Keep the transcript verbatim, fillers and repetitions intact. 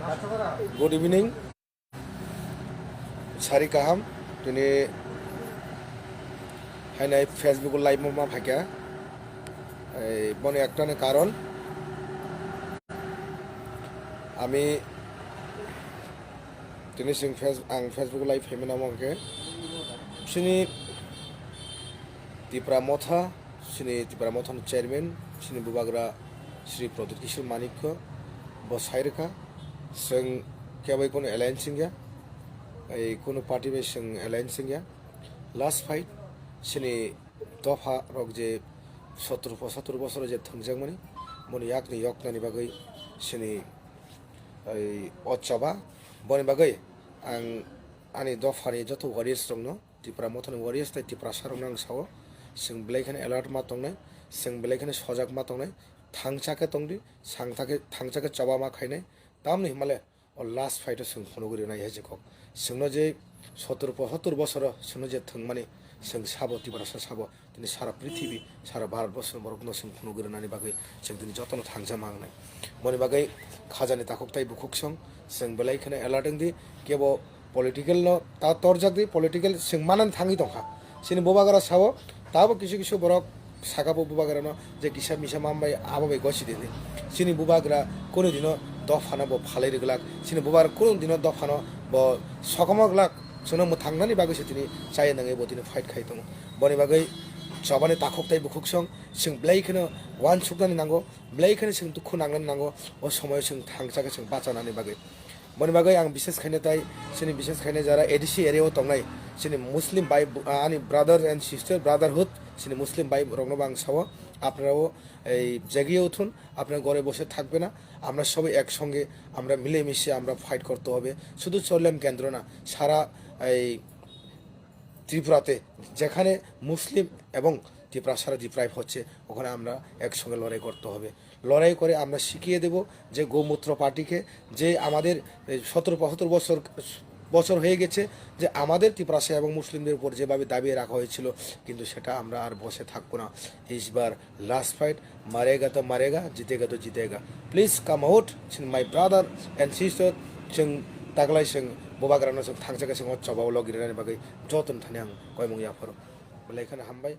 Good evening. Sari kaham, tini hainai Facebook live ma phaikha. Ei, boni ektani karon, ami tini sing Face-, ang Facebook live phaimani amo hwnkhe chini Tipra Motha, chini Tipra Mothani chairman, chini bubagra Shri Pradyut Kishore Manikya, bo sai rwkha, chwng kebo kunu alliance wngya, ei kunu party bai chwng alliance wngya. Last fight, chini dopha rok je sottor pochottor bosoro je thwngjakmani, boni yakni yoknani bagwi chini ei o choba, boni bagwi ang ani dophani joto warriors rokno, Tipra Mothani warriors tei Tiprasa rokno ang sao, chwng belai kheno alert ma tongnai, chwng belai kheno sojak ma tongnai, thangcha khe tongdi, sangtha khe, thangcha khe choba ma khainai, tamni hwnmale o last fight o chwng phunugwi rwnai hai je kok. Chwngno je sottor pochottor bosoro chwngno je thwngmani chwng sabo, Tiprasa sabo, tini sara prithibi, sara Bharat borso borokno chwng phunugwi rwnani bagwi chwng tini jotono thangcha ma wngnai. Boni bagwi khajani takhuk tei bukhuk song chwng belai kheno alert wngdi, kebo political no ta torjak di, political chwng manani thangwi tongkha. Chini bubagra sao, tabo kisu kisu borok saka bo bubagrano je kisa misa ma bai abo bai gosi dini. Chini bubagra kunu dino dophano bo phalai rwglak, chini bubagra kunu dino dophano bo sokomok glak, chwngno mwthangnani bagwi se tini chaya nangwi bo tini fight khai tongo. Boni bagwi chobani takhuk tei bukhuk song chwng belai kheno uansuknani nango, belai kheno chwng dukhu nangnani nango, o somoyo chwng thangcha khe chwng bachanani bagwi. Boni bagwi ang bishes khaina tai, chini bishes khaina jara A D C area o tongnai, chini Muslim bai, ani brother and sister brotherhood, chini Muslim bai rokno bo ang sao, apnarao ei jagio uthun, apnara ghore bose thakbe na, amra sobai ek songe, amra mile mishe amra fight korte hobe, শুধু চট্টগ্রাম কেন্দ্র না, সারা এই ত্রিপুরাতে যেখানে মুসলিম এবং ত্রিপুরা সারা ডিপ্রাইভ হচ্ছে, ওখানে আমরা একসঙ্গে লড়াই করতে হবে। লড়াই করে আমরা শিখিয়ে দেব যে গোমূত্র পার্টিকে, যে আমাদের এই সতেরো পঁচাত্তর বছর, বছর হয়ে গেছে যে আমাদের তিপ্রাসা এবং মুসলিমদের উপর যেভাবে দাবিয়ে রাখা হয়েছিল, কিন্তু সেটা আমরা আর বসে থাকবো না। এইবার লাস্ট ফাইট, মারেগা তো মারেগা, জিতেগা তো জিতেগা। Please come out, my brother and sister, chwng taglai chwng bubagrano chwng thangcha khe chwng o chobao logi rwnani bagwi jotono thani ang koimung yapharo. Belai kheno hambai.